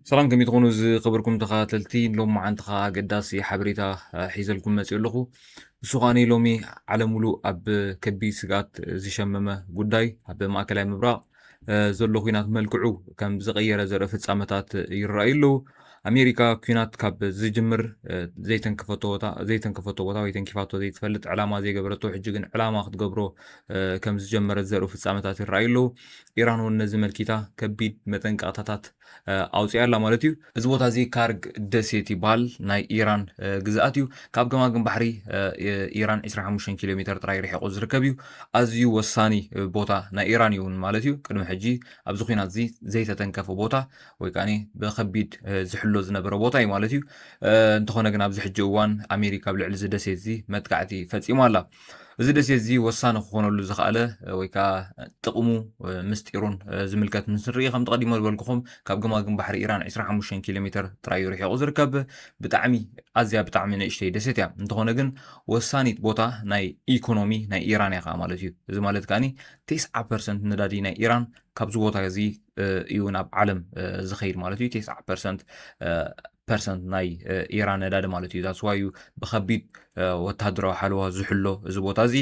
ሰላም፣ ከመይ ትኾኑ ዝኸበርኩም ተኸታተልቲ? ሎም መዓንቲ ኸዓ ኣገዳሲ ሓበሬታ ሒዘልኩም መፂኡ ኣለኹ። እሱ ኸዓኒ ሎሚ ዓለም ሙሉእ ኣብ ከቢድ ስግኣት ዝሸመመ ጉዳይ፣ ኣብ ማእከላይ ምብራቕ ዘሎ ኲናት መልክዑ ከም ዝቐየረ ዘርኢ ፍጻመታት ይረኣዩ ኣለዉ። ኣሜሪካ ኲናት ካብ ዝጅምር ዘይተንከፈቶ ዘይተንከፈቶ ቦታ ወይ ተንኪፋቶ ዘይትፈልጥ ዕላማ ዘይገበረቶ፣ ሕጂ ግን ዕላማ ክትገብሮ ከም ዝጀመረት ዘርኢ ፍጻመታት ይረኣዩ ኣለዉ። ኢራን እውን ነዚ መልኪታ ከቢድ መጠንቀቕታታት ኣውፅያ ኣላ ማለት እዩ። እዚ ቦታ እዚ ካርግ ደሴት ይበሃል። ናይ ኢራን ግዝኣት እዩ። ካብ ገማግም ባሕሪ ኢራን ዕስራን ሓሙሽተን ኪሎ ሜትር ጥራይ ርሒቑ ዝርከብ እዩ። ኣዝዩ ወሳኒ ቦታ ናይ ኢራን እዩ እውን ማለት እዩ። ቅድሚ ሕጂ ኣብዚ ኲናት እዚ ዘይተተንከፈ ቦታ ወይ ከዓ ብኸቢድ ዝሕሎ ዝነበረ ቦታ እዩ ማለት እዩ። እንተኾነ ግን ኣብዚ ሕጂ እዋን ኣሜሪካ ኣብ ልዕሊ እዚ ደሴት እዚ መጥቃዕቲ ፈፂማ ኣላ። እዚ ደሴት እዚ ወሳኒ ክኾነሉ ዝኸኣለ ወይ ከዓ ጥቕሙ ምስጢሩን ዝምልከት ምስ ንርኢ፣ ከም ተቐዲሞ ዝበልኩኹም ካብ ገማግም ባሕሪ ኢራን ዕስራን ሓሙሽተን ኪሎ ሜትር ጥራይ እዩ ርሒቑ ዝርከብ። ብጣዕሚ ኣዝያ ብጣዕሚ ንእሽተይ ደሴት እያ። እንተኾነ ግን ወሳኒት ቦታ ናይ ኢኮኖሚ ናይ ኢራን እያ ከዓ ማለት እዩ። እዚ ማለት ከዓኒ ተስዓ ፐርሰንት ነዳዲ ናይ ኢራን ካብዚ ቦታ እዚ እዩ ናብ ዓለም ዝኸይድ ማለት እዩ። ተስዓ ፐርሰንት ፐርሰንት ናይ ኢራን ነዳዲ ማለት እዩ። ዛስዋ እዩ ብኸቢድ ወታደራዊ ሓለዋ ዝሕሎ እዚ ቦታ እዚ።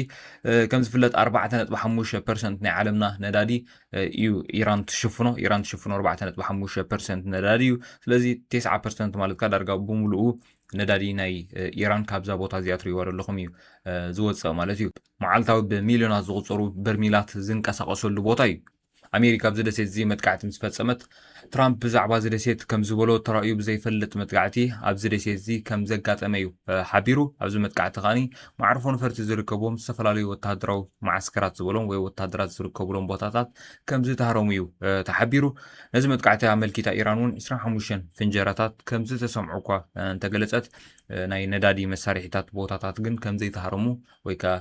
ከም ዝፍለጥ ኣርባዕተ ነጥቢ ሓሙሽተ ፐርሰንት ናይ ዓለምና ነዳዲ እዩ ኢራን ትሽፍኖ። ኢራን ትሽፍኖ ኣርባዕተ ነጥቢ ሓሙሽተ ፐርሰንት ነዳዲ እዩ። ስለዚ ተስዓ ፐርሰንት ማለት ከዓ ዳርጋ ብምሉኡ ነዳዲ ናይ ኢራን ካብዛ ቦታ እዚኣ ትሪእዋ ዘለኹም እዩ ዝወፅእ ማለት እዩ። መዓልታዊ ብሚልዮናት ዝቑፀሩ በርሚላት ዝንቀሳቐሰሉ ቦታ እዩ። ኣሜሪካ ኣብዚ ደሴት እዚ መጥቃዕቲ ምስ ፈጸመት፣ ትራምፕ ብዛዕባ እዚ ደሴት ከም ዝበሎ፣ ተራእዩ ብዘይፈልጥ መጥቃዕቲ ኣብዚ ደሴት እዚ ከም ዘጋጠመ እዩ ሓቢሩ። ኣብዚ መጥቃዕቲ ከዓኒ መዓርፎ ነፈርቲ ዝርከብዎም ዝተፈላለዩ ወታደራዊ መዓስከራት ዝበሎም ወይ ወታደራት ዝርከብሎም ቦታታት ከም ዝተሃረሙ እዩ ተሓቢሩ። ነዚ መጥቃዕቲ ኣመልኪታ ኢራን እውን ዕስራን ሓሙሽተን ፍንጀራታት ከም ዝተሰምዑ እኳ እንተገለጸት፣ ናይ ነዳዲ መሳርሒታት ቦታታት ግን ከም ዘይተሃረሙ ወይ ከዓ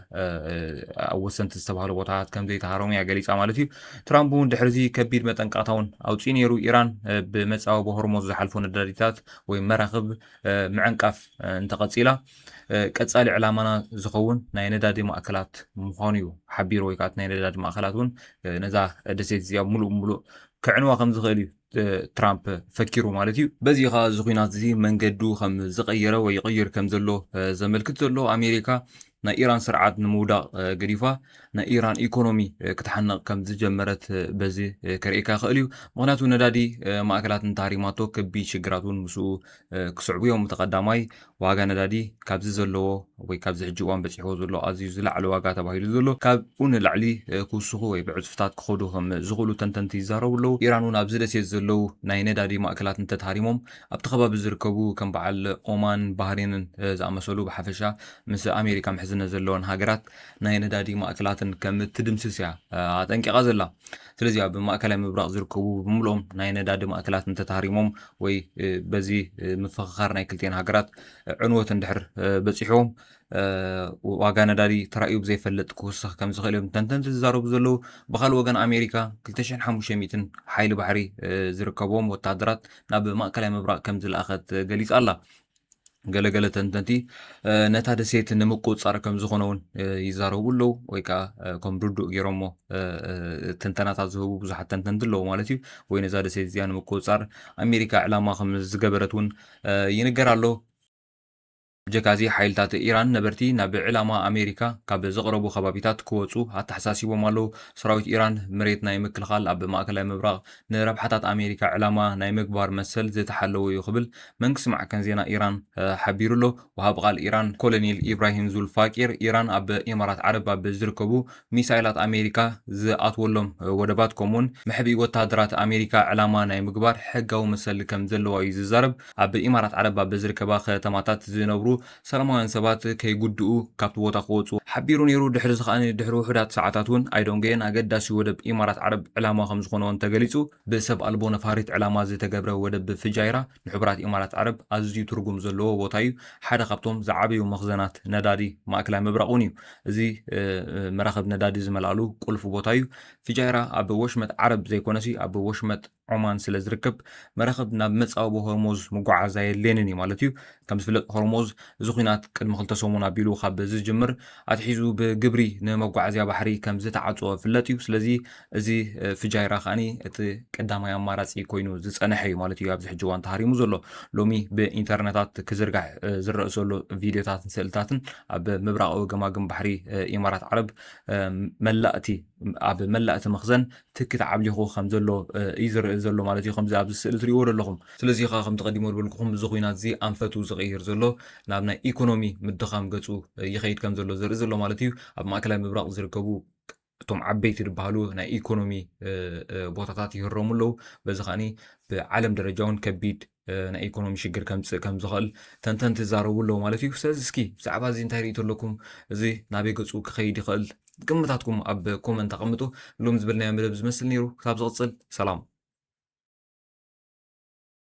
ኣብ ወሰንቲ ዝተባህሉ ቦታታት ከም ዘይተሃረሙ እያ ገሊፃ ማለት እዩ። ትራምፕ እውን ድሕሪ እዚ ከቢድ መጠንቀቕታ እውን ኣውፂኡ ነይሩ። ኢራን ብመፃወቢ ሆርሞዝ ዝሓልፎ ነዳዲታት ወይ መራኽብ ምዕንቃፍ እንተቐፂላ፣ ቀፃሊ ዕላማና ዝኸውን ናይ ነዳዲ ማእከላት ምዃኑ እዩ ሓቢሩ። ወይ ከዓ ናይ ነዳዲ ማእከላት እውን ነዛ ደሴት እዚኣ ሙሉእ ሙሉእ ክዕንዋ ከም ዝኽእል እዩ ትራምፕ ፈኪሩ ማለት እዩ። በዚ ኸዓ እዚ ኲናት እዚ መንገዱ ከም ዝቐየረ ወይ ይቕይር ከም ዘሎ ዘመልክት ዘሎ፣ ኣሜሪካ ናይ ኢራን ስርዓት ንምውዳቕ ገዲፋ ናይ ኢራን ኢኮኖሚ ክትሓነቕ ከም ዝጀመረት በዚ ከርእየካ ይኽእል እዩ። ምኽንያቱ ነዳዲ ማእከላት እንተሃሪማቶ ከቢድ ሽግራት እውን ምስኡ ክስዕቡ እዮም። እቲ ቀዳማይ ዋጋ ነዳዲ ካብዚ ዘለዎ ወይ ካብዚ ሕጂ እዋን በፂሕዎ ዘሎ ኣዝዩ ዝለዓለ ዋጋ ተባሂሉ ዘሎ ካብኡ ንላዕሊ ክውስኹ ወይ ብዕፅፍታት ክኸዱ ከም ዝኽእሉ ተንተንቲ ይዛረቡ ኣለዉ። ኢራን እውን ኣብዚ ደሴት ዘለዉ ናይ ነዳዲ ማእከላት እንተተሃሪሞም ኣብቲ ከባቢ ዝርከቡ ከም በዓል ኦማን፣ ባህሬንን ዝኣመሰሉ ብሓፈሻ ምስ ኣሜሪካ ምሕዝነት ዘለወን ሃገራት ናይ ነዳዲ ማእከላትን ከም ትድምስስ እያ ኣጠንቂቓ ዘላ። ስለዚ ኣብ ማእከላይ ምብራቕ ዝርከቡ ብምልኦም ናይ ነዳዲ ማእከላት እንተተሃሪሞም ወይ በዚ ምፍኽኻር ናይ ክልቲኤን ሃገራት ዕንወት እንድሕር በፂሕዎም፣ ዋጋ ነዳዲ ተራእዩ ብዘይፈልጥ ክውስኽ ከም ዝኽእል እዮም ተንተንቲ ዝዛረቡ ዘለዉ። ብኻልእ ወገን ኣሜሪካ ክልተ ሽሕን ሓሙሽተ ሚእትን ሓይሊ ባሕሪ ዝርከብዎም ወታደራት ናብ ማእከላይ ምብራቕ ከም ዝለኣኸት ገሊጻ ኣላ። ገለገለ ተንተንቲ ነታ ደሴት ንምቁፅፃር ከም ዝኾነ እውን ይዛረቡ ኣለዉ። ወይ ከዓ ከም ርዱእ ገይሮሞ ትንተናታት ዝህቡ ብዙሓት ተንተንቲ ኣለዉ ማለት እዩ። ወይ ነዛ ደሴት እዚኣ ንምቁፅፃር ኣሜሪካ ዕላማ ከም ዝገበረት እውን ይንገር ኣሎ። ብጀካዚ ሓይልታት ኢራን ነበርቲ ናብ ዕላማ ኣሜሪካ ካብ ዘቕረቡ ከባቢታት ክወፁ ኣተሓሳሲቦም ኣለዉ። ሰራዊት ኢራን መሬት ናይ ምክልኻል ኣብ ማእከላይ ምብራቕ ንረብሓታት ኣሜሪካ ዕላማ ናይ ምግባር መሰል ዝተሓለወ እዩ ክብል መንግስቲ ማዕከን ዜና ኢራን ሓቢሩ ኣሎ። ወሃቢ ቃል ኢራን ኮሎኔል ኢብራሂም ዙልፋቂር፣ ኢራን ኣብ ኢማራት ዓረብ ኣብ ዝርከቡ ሚሳይላት ኣሜሪካ ዝኣትወሎም ወደባት ከምኡውን መሕብኢ ወታደራት ኣሜሪካ ዕላማ ናይ ምግባር ሕጋዊ መሰል ከም ዘለዋ እዩ ዝዛረብ። ኣብ ኢማራት ዓረብ ኣብ ዝርከባ ከተማታት ዝነብሩ ሰላማውያን ሰባት ከይጉድኡ ካብቲ ቦታ ክወፁ ሓቢሩ ነይሩ። ድሕሪ እዚ ከኣ ድሕሪ ውሑዳት ሰዓታት እውን ኣይዶንገየን ኣገዳሲ ወደብ ኢማራት ዓረብ ዕላማ ከም ዝኾነ እውን ተገሊፁ። ብሰብ ኣልቦ ነፋሪት ዕላማ ዝተገብረ ወደብ ፍጃይራ ንሕቡራት ኢማራት ዓረብ ኣዝዩ ትርጉም ዘለዎ ቦታ እዩ። ሓደ ካብቶም ዝዓበዩ መኽዘናት ነዳዲ ማእከላይ ምብራቕ እውን እዩ። እዚ መራኽብ ነዳዲ ዝመልኣሉ ቁልፊ ቦታ እዩ። ፍጃይራ ኣብ ወሽመጥ ዓረብ ዘይኮነሲ ኣብ ወሽመጥ ዖማን ስለ ዝርከብ መራኽብ ናብ መጻወቢ ሆርሞዝ ምጉዓዝ ኣየድልየንን እዩ ማለት እዩ። ከም ዝፍለጥ ሆርሞዝ እዚ ኲናት ቅድሚ ክልተ ሰሙን ኣቢሉ ካብ ዝጅምር ኣትሒዙ ብግብሪ ንመጓዓዝያ ባሕሪ ከም ዝተዓጽወ ፍለጥ እዩ። ስለዚ እዚ ፍጃይራ ከዓኒ እቲ ቀዳማይ ኣማራጺ ኮይኑ ዝጸንሐ እዩ ማለት እዩ። ኣብዚ ሕጂ እዋን ተሃሪሙ ዘሎ ሎሚ ብኢንተርነታት ክዝርጋሕ ዝረአ ዘሎ ቪድዮታትን ስእልታትን ኣብ ምብራቓዊ ገማግም ባሕሪ ኢማራት ዓረብ መላእቲ ኣብ መላእቲ መኽዘን ትኪ ተዓብሊኹ ከም ዘሎ እዩ ዝረአ ዘሎ ማለት እዩ። ከምዚ ኣብዚ ስእሊ ትሪእዎ ዘለኹም። ስለዚ ከዓ ከምቲ ቀዲሞ ዝበልኩኹም እዚ ኲናት እዚ ኣንፈቱ ዝቕይር ዘሎ ናብ ናይ ኢኮኖሚ ምድኻም ገፁ ይኸይድ ከም ዘሎ ዘርኢ ዘሎ ማለት እዩ። ኣብ ማእከላይ ምብራቕ ዝርከቡ እቶም ዓበይቲ ዝበሃሉ ናይ ኢኮኖሚ ቦታታት ይህረሙ ኣለዉ። በዚ ከዓኒ ብዓለም ደረጃ እውን ከቢድ ናይ ኢኮኖሚ ሽግር ከምፅእ ከም ዝኽእል ተንተንቲ ይዛረቡ ኣለዉ ማለት እዩ። ስለዚ እስኪ ብዛዕባ እዚ እንታይ ርእይቶ ኣለኩም? እዚ ናበይ ገፁ ክኸይድ ይኽእል? ግምታትኩም ኣብ ኮመንት ኣቐምጡ። ሎም ዝበልናዮ መደብ ዝመስል ነይሩ። ክሳብ ዝቕፅል ሰላም።